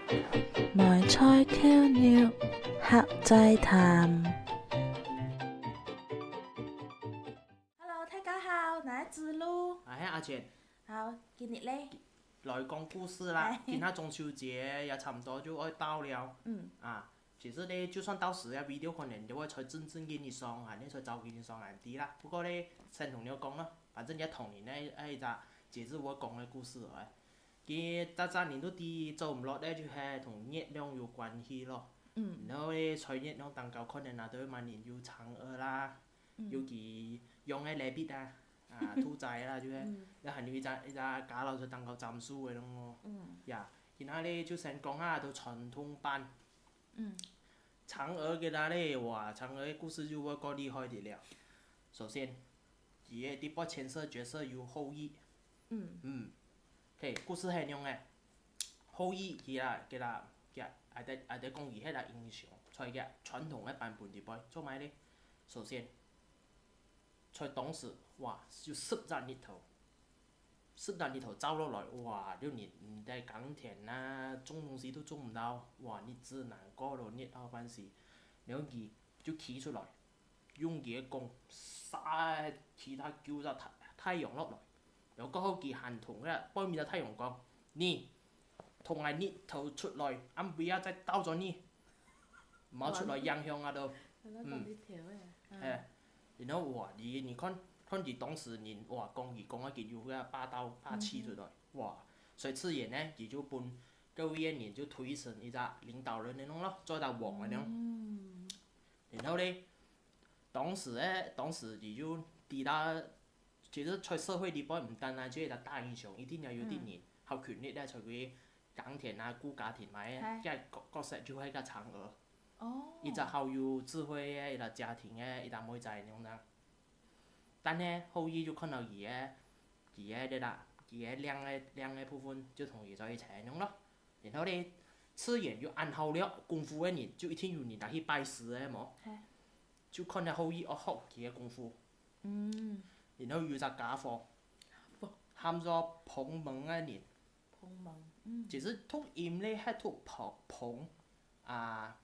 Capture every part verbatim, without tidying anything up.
梅菜扣肉，客仔談。Hello，大家好，𠊎係子路。𠊎係阿全。好，今日咧？來講故事啦。今下中秋節也差毋多就愛到了。嗯。啊，其實咧，就算到時个video可能都會在真正个日上，還係在早个日上，𠊎毋知啦。不過咧，先同你講咯，反正你个童年呢，係一隻節日會講个故事來。 佢早早人都知做毋落个就係同月亮有關係咯。然後咧，在月亮頂高可能啊，都會滿人有嫦娥啦，有佢養个rabbit啊，啊，兔仔啦，就係，然後還有一隻，一隻家老在頂高斬樹个咯。呀，今下咧就先講下到傳統版。嫦娥个啦咧，哇，嫦娥个故事就會過厲害个了。首先，佢个第八牽涉角色有后羿。嗯。嗯。 OK，故事係恁樣个。后羿佢啦，佢啦，佢啦，𠊎兜，𠊎兜講佢係啦英雄，在佢傳統个版本裡背，做麼个咧？首先，在當時，哇，有十隻日頭，十隻日頭照落來，哇，就人毋得耕田啊，種東西都種毋到，哇，日子難過咯，日後半時，然後佢就企出來， 用佢个弓射其他九隻太，太陽落來。然後過後佢還同該背面个太陽講：「你同𠊎日頭出來，暗晡啊再倒轉你，毋好出來影響𠊎兜。」嗯。係。然後哇，你，你看，看佢當時人，哇，講佢講啊，佢有該霸道霸氣出來，哇！所以自然呢，佢就分各位个人就推崇一隻領導人个樣咯，做一隻王个樣。嗯。 然後咧，當時个，當時佢就知道，其實在社會裡背毋單單就一隻大英雄，一定要有啲人好勤力个，在該耕田啊、顧家庭嘛，該角，角色就係該嫦娥。哦。一隻好有智慧个，一隻家庭个，一隻妹仔恁樣啦。但係后羿就看到佢个，佢个這啦，佢个靚个，靚个部分，就同佢在一齊恁樣咯。 然後咧，自然有恁好料功夫个人，就一定有人拿去拜師个無？係。就看到后羿愛學佢个功夫。嗯。然後有隻家伙，喊做彭蒙个人。彭蒙，嗯。其實讀音咧係讀彭，彭，啊，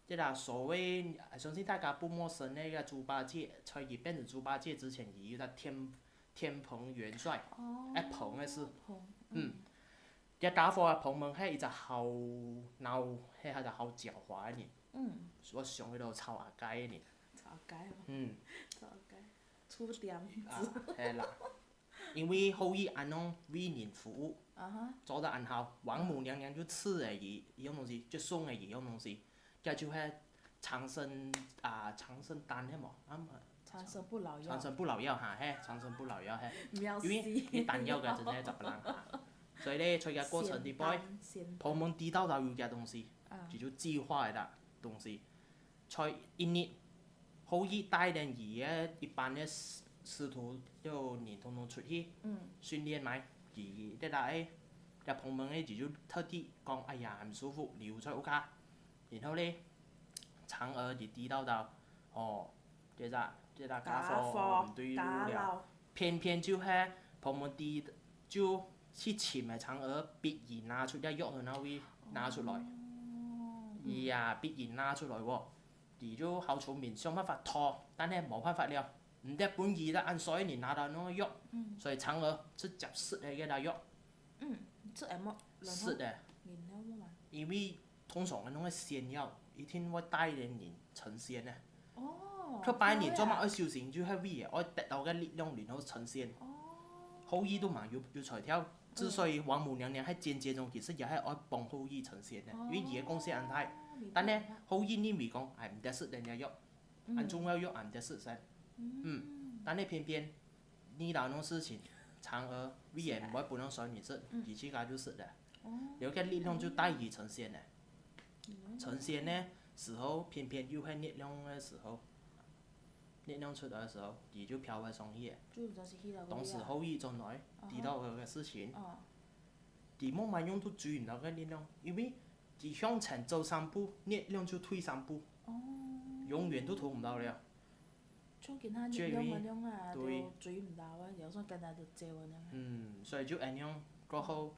這啦，所謂，相信大家不陌生个一個豬八戒，在佢變成豬八戒之前，佢有隻天，天蓬元帥，哦，哎，彭个字。彭，嗯。 這家伙啊，彭蒙係一隻好鬧，係一隻好狡猾个人。嗯。我想起到曹阿該个人。曹阿該哦。嗯。曹阿該。粗點子。啊，係啦。因為后羿恁樣為人服務，啊哈。做得恁好，王母娘娘就賜了佢一樣東西，就送了佢一樣東西。 該就係長生，啊，長生丹係無？啊，長生不老藥。長生不老藥哈，係，長生不老藥係。毋要死。因為你丹藥个真係雜不啷哈。所以咧，在這過程裡背，仙丹，仙丹。彭蒙知道到有這東西，啊。佢就計劃了東西。在一日，后羿帶領佢个一班个使，使徒，就人統統出去，嗯。訓練嘛，佢，這來，這彭蒙个佢就特地講：「哎呀，毋舒服，留在屋下。」 然後咧，嫦娥就知道到，哦，這隻，這隻家伙，家伙，毋對路了。家老。偏偏就係彭蒙知，就去尋个嫦娥，逼佢拿出這藥个那位，拿出來。哦。佢啊，逼佢拿出來哦。佢就好聰明，想辦法拖，但係無辦法了，毋得分佢个恁衰个人拿到該藥。嗯。所以嫦娥直接食了該隻藥。嗯，食了無？然後，食了。然後麼个？因為 通常个那種仙藥一定會帶領人成仙个。哦，特別人做麼个愛修行，就係為了愛得到个力量，然後成仙。哦。后羿都嘛有，有才調，之所以王母娘娘係間接中，其實也係愛幫后羿成仙个，哦，因為佢个貢獻恁大。明白，但呢，明白。后羿認為講，哎，毋得食人家藥，嗯。恁重要藥，毋得食先。嗯。嗯，但呢，偏偏 你摎該種事情，嫦娥為了毋會分該衰人食，嗯。佢自家就食了。哦。然後該力量就帶佢成仙了。嗯。成仙个時候，偏偏又係月亮个時候，月亮出來个時候，佢就飄了上去了。就毋知去了。當時后羿轉來，啊哈。知道這個事情，哦。佢仰般樣都追毋到該月亮，因為佢向前走三步，月亮就退三步，哦。永遠都拖毋到了。 像今下月亮个樣啊，就係，對。都追毋到啊，有時候跟佢走个樣啊。嗯，所以就恁樣過後，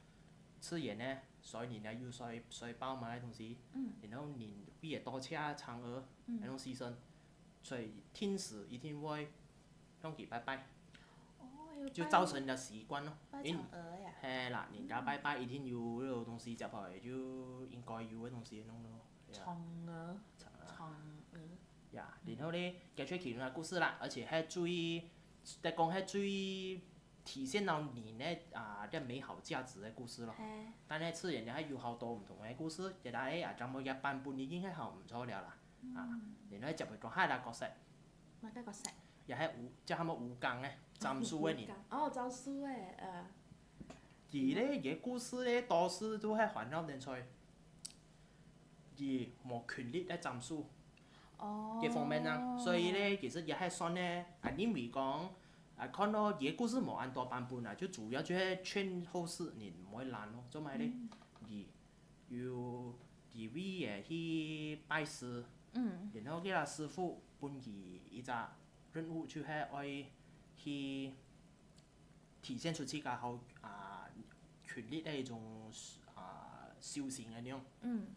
自然呢，所以人家有衰衰報嘛，該東西。然後人為了多謝嫦娥，該種犧牲，所以定時一定會向佢拜拜，哦，有就造成人家習慣咯。拜因為嫦娥呀，係啦，人家拜拜一定有那種東西接下來，就應該有个東西弄咯。嫦娥，嫦娥，呀，然後呢，解決其中个故事啦，而且係最，得講係最體現到人个啊个美好價值个故事咯。係，但係自然也係有好多毋同个故事，其實誒啊，全部个版本已經係好毋錯了啦。啊，然後接下來講下一個角色，麼个角色？也係吳，叫他們吳剛誒，斬樹个人。哦，斬樹誒，呃，佢咧，佢个故事咧，多數都係環繞等在佢無權力个斬樹。哦，這方面啊，所以咧，其實也還算咧，啊，認為講，啊，看到佢个故事無恁多版本啊，就主要就係勸後世人毋會懶咯，做麼个咧？佢有佢為个去拜師，嗯，然後佢个師傅分佢一隻任務，就係愛去體現出自家好啊權力个一種啊修行个那種。嗯，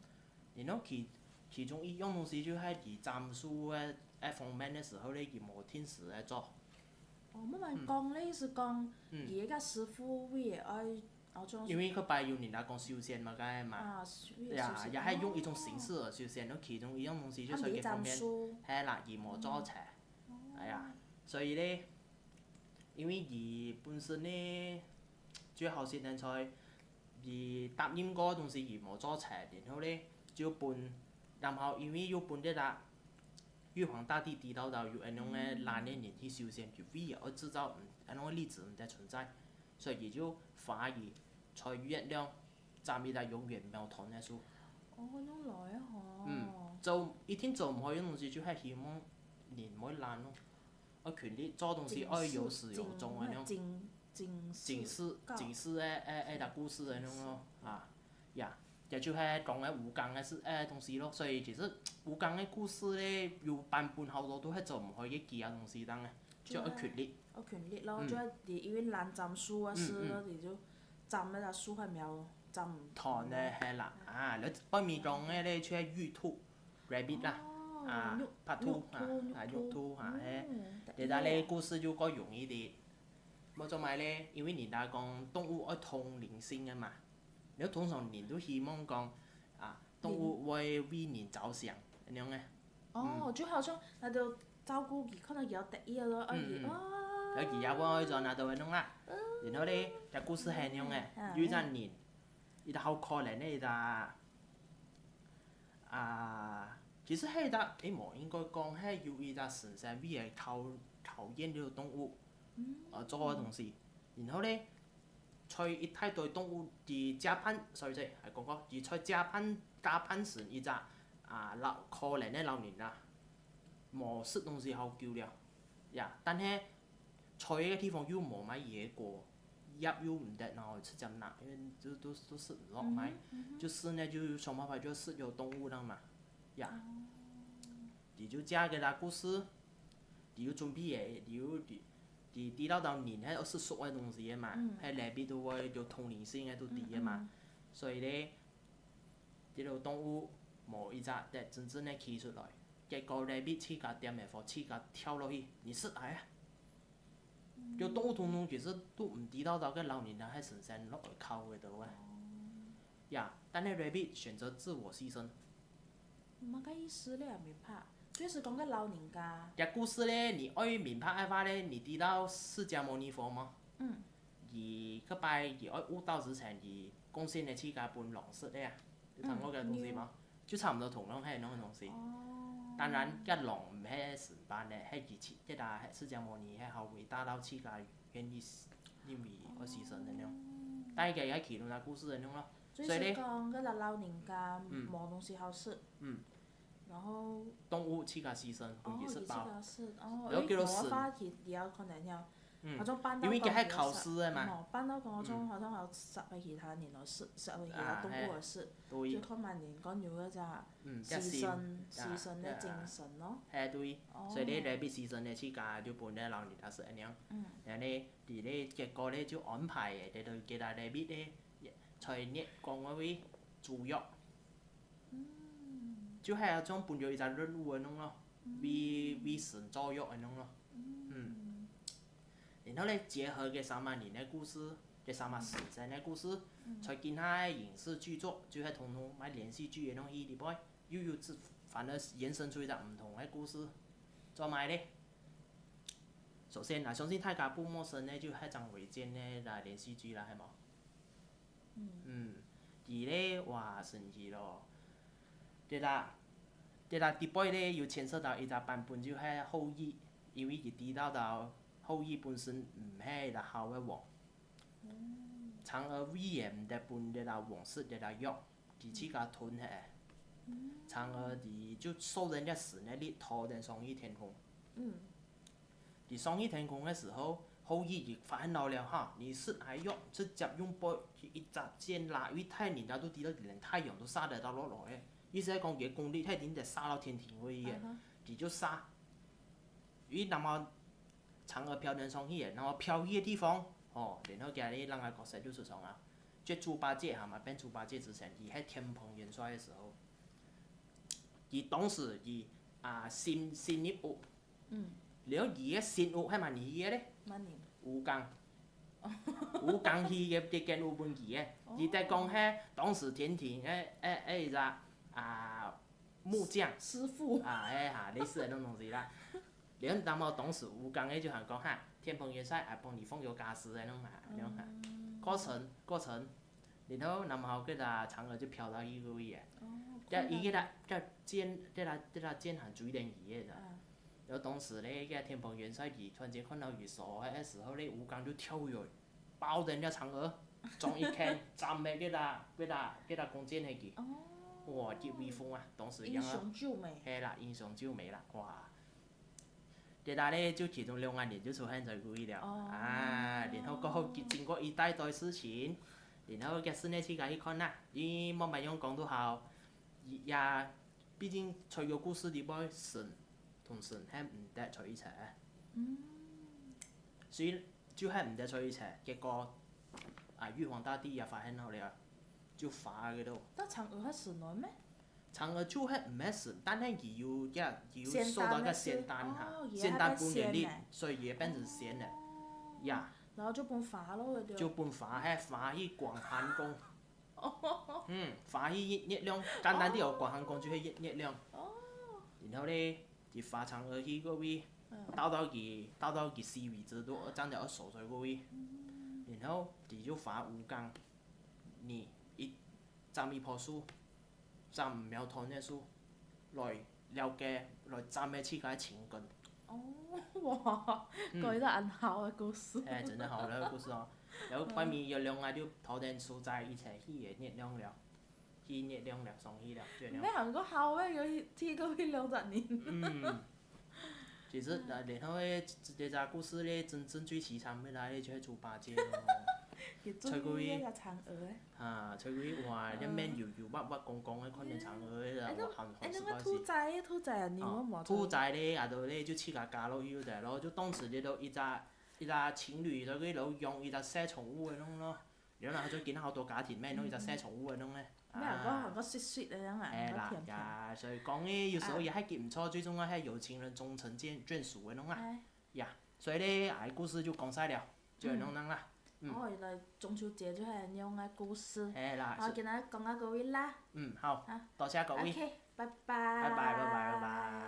然後其其中一樣東西就係佢斬樹个个方面个時候咧，佢無定時个做，哦，慢慢講咧，意思講，嗯佢个師傅為了愛，哦，做，因為佢拜有人家講修仙嘛，該嘛。啊，為了呀，修行也係用一種形式而修仙，然後其中一樣東西就哦，係這方面，他沒斬樹，係啦，佢無做成，哎呀，所以咧，因為佢本身呢，最好是能在佢答應過个東西佢無做成，然後咧就分，然後因為又分這个玉皇大帝知道到有恁樣个懶个人去修仙，就為了愛製造嗯恁樣个例子毋得存在，所以佢就罰佢在月亮斬一个永遠無斷个樹。哦，恁樣來吼，嗯，做一定做毋好个東西，就係希望人毋會懶咯。愛權力做東西愛有始有終个那種。警示，警警示告警示个个个个故事个那種咯，啊，呀，也就係講个吳剛个事个東西咯。所以其實吳剛个故事咧，有版本好多都係做毋好个其他東西當个，就愛權力。愛權力咯，就係你因為懶斬樹啊，係咯，你就斬那个樹還沒有斬斷个係啦，啊，你背面講个咧就係玉兔，rabbit 啦，啊，白兔啊，啊，玉兔啊，係，這个咧故事就較容易啲。無做麼个咧，因為人家講動物愛通靈性个嘛，然後通常人都希望講啊，動物會為人着想，恁樣个。哦，就好像那都照顧佢，看到佢要得意了咯，而且嗯嗯哇，然後佢也會愛做那都會弄啦。然後咧，這故事係恁樣个，嗯有一隻人，一隻好可憐个一隻啊，其實係一隻，誒無，應該講係有一隻神仙為了考考驗這個動物，呃，做个東西。然後咧，在一大堆動物佢假扮，sorry，sorry，還講過，佢在假扮打扮成一隻啊老可憐个老人啊，無食東西好久了，呀，但係在个地方又無麼个野果，葉又毋得，然後直接拿，因為都都都食毋落嘛，就係呢就想辦法就食有動物啦嘛，呀，佢就借个啦故事，佢有準備个，佢有佢佢知道到人係愛食熟个東西个嘛，係rabbit都會有通靈性个都知个嘛，所以咧，這個動物無一隻得真正个企出來，結果rabbit自家點个火，自家跳落去，你食𠊎啊！就動物通通其實都毋知道到个老人家係神仙落來靠个到啊。呀，但係rabbit選擇自我犧牲。麼个意思咧？明白，就是講个老人家，這故事咧，你愛明白个話咧，你知道釋迦牟尼佛無？嗯，佢該擺佢愛悟道之前，佢貢獻个自家分狼食个啊，有聽過个東西無？就差毋多同樣係那種東西。哦，當然，該狼毋係神扮个，係佢自，這个釋迦牟尼係好偉大到自家願意認為愛犧牲个那種。但係佢係其中个故事个那種咯。就所以咧是講个老老人家無東西好食，嗯，然後動物自家犧牲，分哦，佢食飽。佢自家食，哦，然後叫做誒，無法佢了可能要，嗯好像扮到因為佢係考講有食試个嘛。哦，扮到講好像好像好食分其他人來食，食分其他動物來食，對就看滿人講有个隻犧牲嗯，這心犧牲个精神咯。係對，哦所以咧rabbit犧牲咧自家就分个老人家食恁樣。嗯，然後咧，佢咧結果咧就安排个，這個其他rabbit咧，也在月光該位做藥，就係像分佢一隻任務个樣咯，為為神做藥个樣咯。嗯，然後咧，結合个三亞人个故事，个三亞神仙个故事，在其他个影視劇作，就係通通賣連續劇个東西裡背，又有自反而延伸出一隻毋同个故事，做麼个咧？首先啊，相信大家不陌生个就係張衛健个啦連續劇啦，係無？嗯，佢咧哇神奇咯！這啦，這啦，裡背咧有牽涉到一隻版本，就係后羿，因為佢知道到后羿本身毋係一隻好个王，嫦娥為了毋得分這隻王食這隻藥，佢自家吞忒，嫦娥佢就受人家神个力拖等上去天空。嗯。 佢上去天空个時候，后羿佢發現到了哈，你食𠊎藥，直接用背一隻箭啦，因為太人家都知道連太陽都射得到落來个，意思係講佢个功力，佢一定得射到天庭位个，佢就射。因為那麼嫦娥飄等上去个，那麼飄去个地方，吼，然後佢个兩個角色就出場啊。就豬八戒哈嘛，變豬八戒之前，佢係天蓬元帥个時候，佢當時佢啊，進進入屋，嗯，然後佢个新屋係麼人起个咧？麼人？吳剛。吳剛起个這間屋分佢个，佢在講係當時天庭个个个一隻啊木匠。師傅。啊，哎哈，類似个那種東西啦。然後那麼當時吳剛个就喊講哈，天蓬元帥，啊，幫你放油加持个那種哈，那種哈。過程過程，然後那麼好，該隻嫦娥就飄到去該位个。哦，這一个啦，這箭，這啦這啦箭還追等佢个。啊。然後當時咧，該天蓬元帥佢突然間看到佢手个時候咧，吳剛就跳過去，抱等這嫦娥，中一箭，斬忒該隻該隻該隻弓箭下去。哦。哇，極威風啊！當時樣啊。英雄救美。係啦，英雄救美啦，哇！這下咧就其中兩個人就出現在該位了。哦。啊，然後過後經過一大堆事情，然後該順便自家去看啦，因為無麼樣講都好，也畢竟在个故事裡背，神同神係毋得在一齊个。嗯。所以就係毋得在一齊，結果啊，玉皇大帝也發現到了，就罰佢咯。但嫦娥係神來咩？嫦娥就係毋係神，但係佢有也有受到个仙丹哈，仙丹个仙丹分佢力，仙丹分佢力，所以佢變成仙了。哦。呀。然後就分罰咯，對。就分罰，還罰去廣寒宮。嗯，罰去月月亮，簡單啲講，廣寒宮就係月月亮。哦。然後咧，佢罰嫦娥去該位，鬥到佢鬥到佢死為止，都正得愛鎖在該位。然後佢就罰吳剛，你一斬一棵樹，斬毋苗頭个樹，來了解，來斬个自家个情根。哦，哇，嗯，講一個恁好个故事。哎，真的好个故事哦。然後後面有兩個就拖等樹仔一齊去个月亮了，去月亮了，上去了，月亮。你還過好个，有去過去兩隻人。嗯。其實，呃，然後咧，這這隻故事咧，真正最悽慘个啦，就係豬八戒咯。佢最尾个嫦娥咧。啊，所以哇，該面油油滑滑光光个，看見嫦娥个，哎，哇，很很那个兔仔，兔仔啊，你有無？兔仔咧，啊，都咧就自家加落去个咯，就當時咧都一隻一隻情侶，就去摎養一隻小寵物个那種咯。然後呢，就見到好多家庭咩，弄一隻小寵物个那種咧。咩啊，啊，講好个sweet sweet个樣啊，哎啦，好甜甜。呀，所以講咧，有時候也還記毋錯，最重要還有情人終成眷眷屬个那種啊。哎。呀，所以咧，哎，故事就講晒了，就恁樣啦。嗯。哦，原來中秋節就係恁樣个故事。哎啦，哦，是。今日講到這位啦。嗯，好，啊，多謝各位。OK，拜拜。拜拜，拜拜，拜拜。